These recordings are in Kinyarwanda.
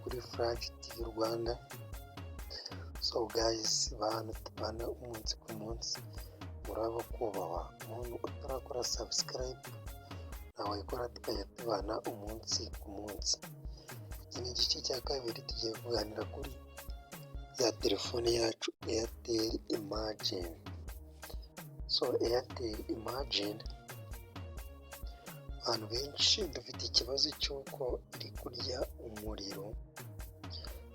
Kuri Flash TV Rwanda. So guys, bantu tubana umunsi ku munsi, muraba kubahwa. Umuntu utarakora subscribe ntawayikora, tukajya tubana umunsi ku munsi. Iki ni igice cya kabiri, tugiye kuganira kuri ya telefone yacu Airtel Imagine. So Airtel Imagine, abantu benshi dufite ikibazo cy'uko iri kurya umuriro.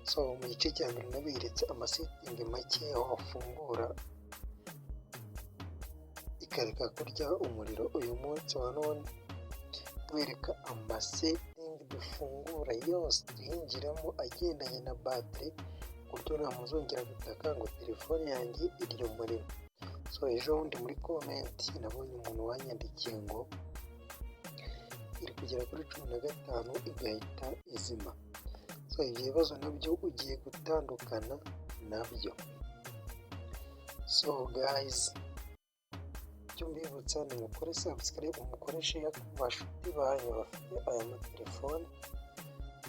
So mu gice cya mbere naberetse amasettings make wafungura ikareka kurya umuriro. Uyu munsi wa none tubereka amasettings dufungura yose, tuyinjiramo agendanye na batiri, ku buryo nta muzongera gutaka ngo telefone yanjye irya umuriro. So ejo bundi muri comment nabonye umuntu wanyandikiye ngo iri kugera kuri 15 igahita izima. So ibyo bibazo nabyo ugiye gutandukana nabyo. So guys, icyo mbibutsa ni mukore subscribe, mukore share ku bashuti banyu bafite aya matelefone.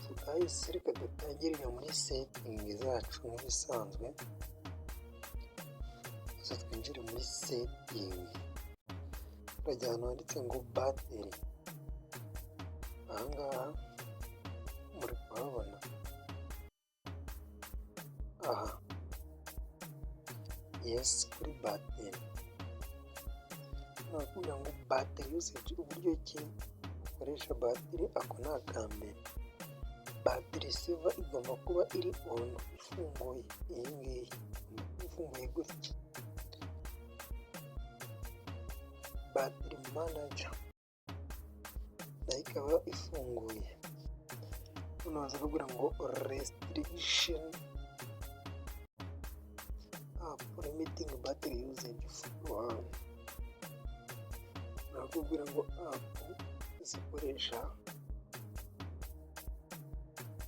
So guys, reka dutangirire muri setting zacu nk'ibisanzwe. Gusa twinjire muri setting, turajya ahantu handitse ngo battery. Ahangaha muri kuhabona aha, yes, kuri battery barakubwira ngo battery usage, uburyo ki ukoresha batiri. Ako ni akambere. Battery saver igomba kuba iri on, ifunguye. Iyi ngiyi igomba kuba ifunguye gutya. Battery manager nayo ikaba ifunguye. Hano baza bakubwira ngo restriction app limiting battery usage, barakubwira ngo app zikoresha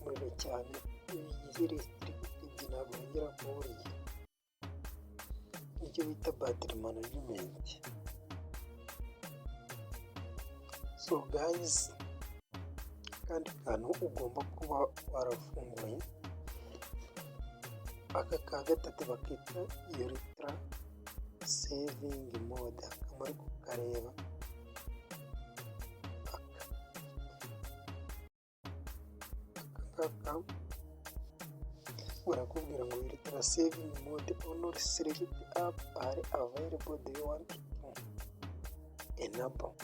umuriro cyane iyo uyigize restricted ntabwo yongera kuwurya, nicyo bita battery management. So guys, akandi kantu ugomba kuba warafunguye, aka ka gatatu bakita ultra saving mode. Aka muri kukareba, aka ngaka barakubwira ngo ultra saving mode, only select app are available, do you want to enable?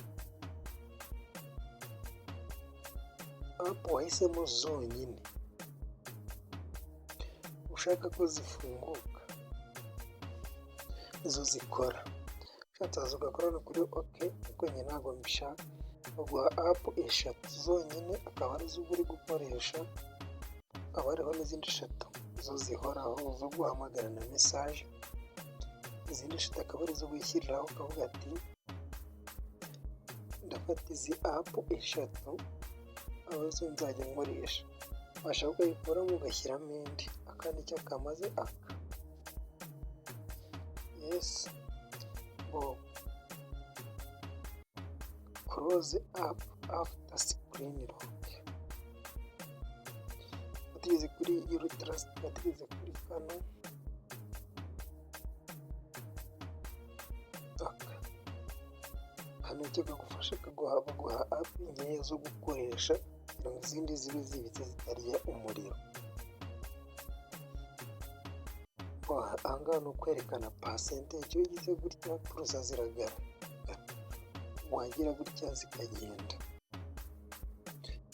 App wahisemo zonyine ushaka ko zifunguka nizo zikora. Ushatse waza ugakora no kuri OK, ariko njye ntabwo mbishaka. Baguha app eshatu zonyine, akaba arizo uba uri gukoresha, hakaba hariho n'izindi eshatu zo zihoraho zo guhamagara na message. Izindi eshatu akaba arizo wishyiriraho, ukavuga ati ndafata izi app eshatu aba arizo nzajya nkoresha. Washaka ukayikuramo ugashyiramo indi. Aka nicyo kamaze aka, yes. Ngo close app after screen lock. Tugeze kuri ultra, tugeze kuri kano aka kano, icyo kagufasha, kaguha, baguha app nkeya zo gukoresha kugira ngo izindi zibe zibitse zitarya umuriro. Ahangaha ni ukwerekana percentage. Iyo ugize gutya pourcent ziragaragara, wagira gutya zikagenda.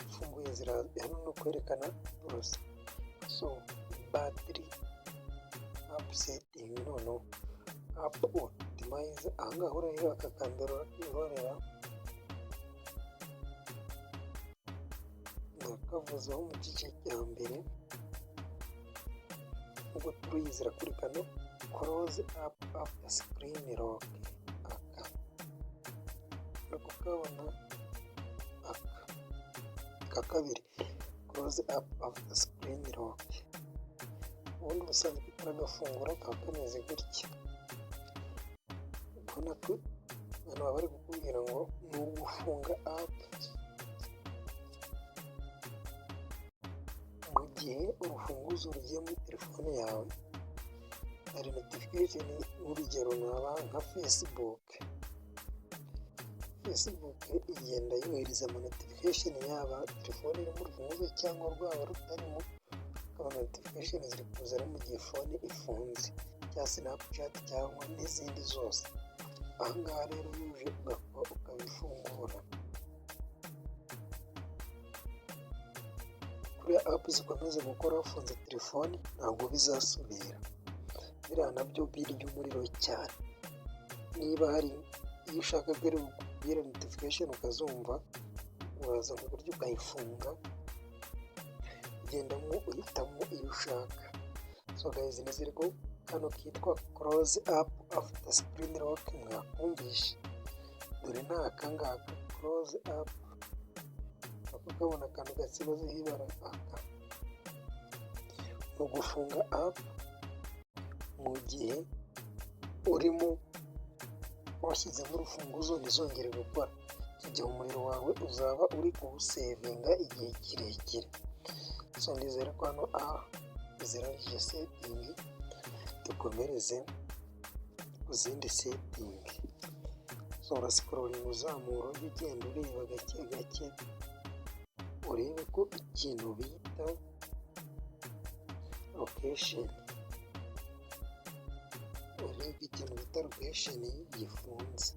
Ufunguye, hano ni ukwerekana pourcent. So battery app setting, noneho app optimize, ahangaha urareba aka kambere urakihorera, nakavuzeho mu gice cya mbere. Ubwo turiyizira kuri kano close app after screen lock. Aka uri kukabona, aka ka kabiri, close app after screen lock. Ubundi ubusanzwe utaragafungura kaba kameze gutya. Ubona ko hano baba bari kukubwira ngo ni ugufunga app mu gihe Gihe urufunguzo rugiye muri telefone yawe, hari notification. Nk'urugero naba nka Facebook. Facebook igenda yohereza ama notification, yaba telefone irimo urufunguzo cyangwa rwaba rutarimo, ukabona notification ziri kuza ari mu gihe phone ifunze, cyangwa Snapchat cyangwa n'izindi zose. Aha ngaha rero iyo uje ukabifungura, kuriya app zikomeza gukora wafunze telefone ntabwo bizasubira. Biriya nabyo birya umuriro cyane. Niba hari iyo ushaka ko iri bukubwire notification ukazumva, uraza mu buryo ukayifunga, ugendamo uhitamo iyo ushaka. So guys, nizere ko kano kitwa close app after screen lock mwakumvishe. Dore ni aka ngaka, close app, urako kabona akantu gasibazeho ibara. Aka ni ugufunga app mu gihe urimo washyizemo urufunguzo, ntizongere gukora. Icyo gihe umuriro wawe uzaba uri kuwusavinga igihe kirekire. So ndizera ko hano a zirangije setting, dukomereze ku zindi setting. So urascrollinga uzamura, ujye ugenda ureba gake gake, urebe ko ikintu bita location, urebe ko ikintu bita location gifunze.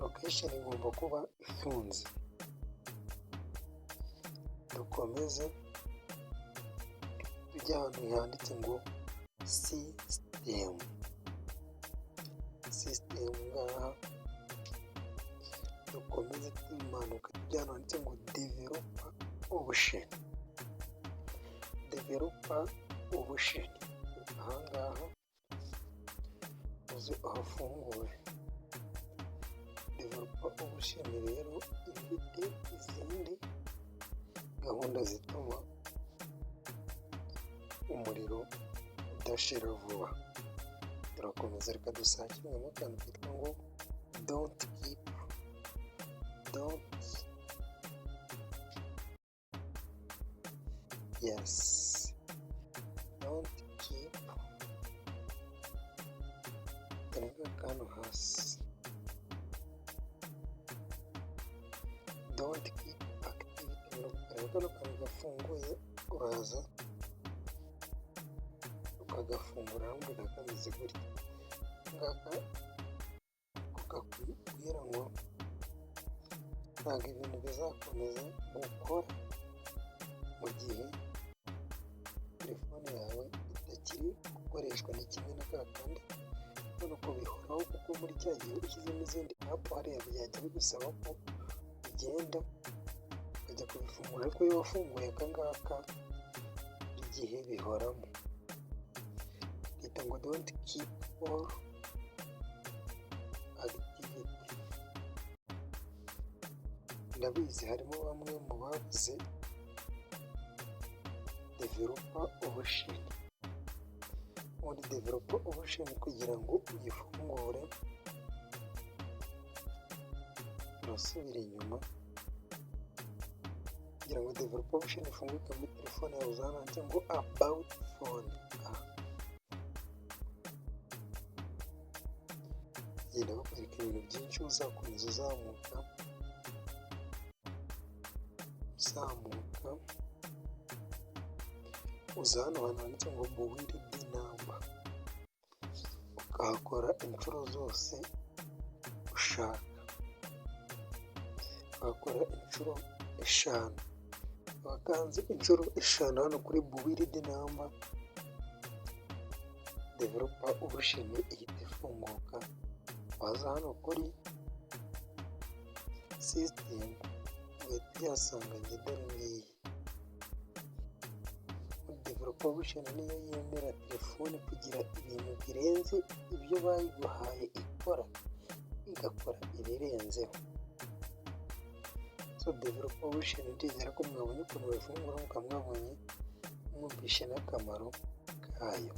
Location igomba kuba ifunze. Dukomeze tujye ahantu handitse ngo system. System ngaha, dukomeze tumanuka tujya ahantu handitse ngo developer option. Developer option aha ngaha uze uhafungure. Developer option rero ifite izindi gahunda zituma umuriro udashira vuba. Turakomeza, reka dusearchingemo akantu kitwa ngo don't keep, don't, yes, don't keep. Dore ngaka hano hasi, don't keep activity. Reba kano kantu gafunguye, uraza ukagafungura, urabona kameze gutya. Ngaka kakubwira ngo ntabwo ibintu bizakomeza gukora mu gihe telefone yawe itakiri gukoreshwa. Ni kimwe na ka kandi urabona ko bihoraho, kuko muri cya gihe ushyizemo izindi app hariya byajya bigusaba ko ugenda ukajya kubifungura, ariko iyo wafunguye aka ngaka buri gihe bihoramo. Bita ngo don't keep all activity. Ndabizi harimo bamwe mu babuze developer option. Ubundi developer option kugira ngo uyifungure, urasubira inyuma. Kugira ngo developer option ifunguke muri telefone yawe, uza hano handitse ngo about phone. Aha bagenda bakwereka ibintu byinshi, uzakomeza uzamuka uzamuka, uza hano hantu handitse ngo build number, ukahakora inshuro zose ushaka, ukahakora inshuro 5. Wakanze inshuro 5 hano kuri build number, developer option ihita ifunguka. Waza hano kuri system ugahita uyahasanga. Njye dore ngiyi developer option, niyo yemera telefone kugira ibintu birenze ibyo bayiguhaye ikora, igakora ibirenzeho. So developer option ndizera ko mwabonye ukuntu bayifungura, mukaba mwabonye mwumvishe n'akamaro kayo.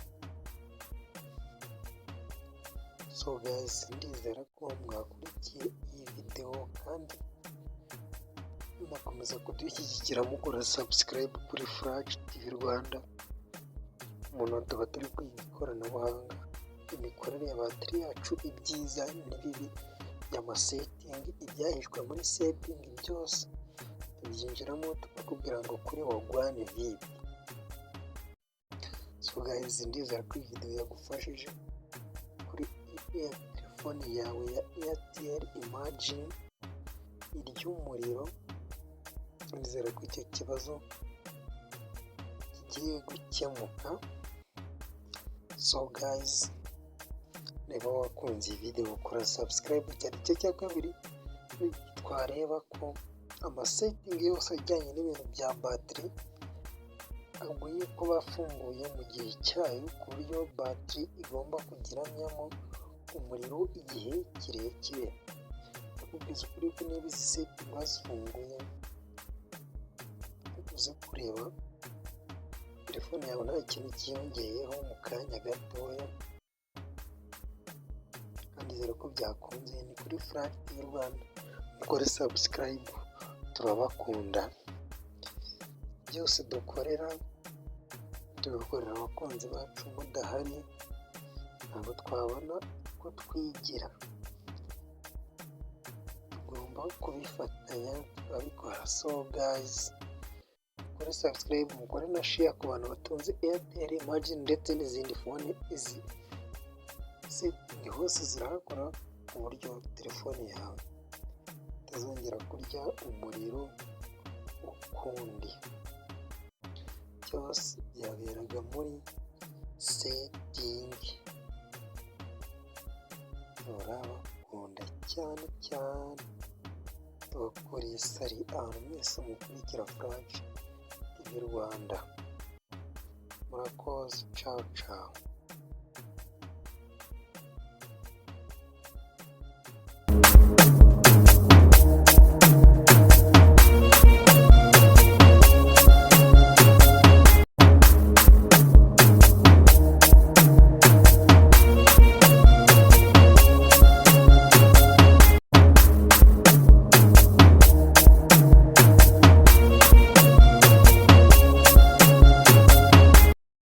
So guys, ndizera ko mwakurikiye iyi videwo kandi Mukomeza kudushyigikira mukora subscribe kuri Flash TV Rwanda. Umuntu tuba turi kwiga ikoranabuhanga, imikorere ya batiri yacu, ibyiza n'ibibi by'amasettings, ibyahishwe muri setting byose tubyinjiramo, tukakubwira ngo kuri wagwan vipi. So guys, ndizera ko iyi video yagufashije kuri telefone yawe ya Airtel Imagine iry'umuriro. Ndizera ko icyo kibazo kigiye gukemuka. So guys, niba wakunze iyi video, kora subscribe. Cyane igice cya kabiri twareba ko amasettings yose ajyanye n'ibintu bya batiri aguye kuba afunguye mu gihe cyayo, ku buryo batiri igomba kugiramyamo umuriro igihe kirekire. Ndakubwiza ukuri ko niba izi setting wazifunguye, uze kureba telefone yawe nta kintu cyiyongeyeho mu kanya gatoya, kandi nizere ko byakunze. Ni kuri Flash TV Rwanda, mukore subscribe, turabakunda. Byose dukorera, tubikorera abakunzi bacu. Mudahari ntabwo twabona uko twigira, tugomba kubifatanya tukabikora. So guys, mukore subscribe, mukore na share ku bantu batunze Airtel Imagine ndetse n'izindi phone. Izi setting hose zirahakora ku buryo telefone yawe itazongera kurya umuriro ukundi. Byose byaberaga muri setting. Turabakunda cyane cyane, tubakuriye sari ahantu mwese mukurikira Flash TV Rwanda. Murakoze, cawu cawu.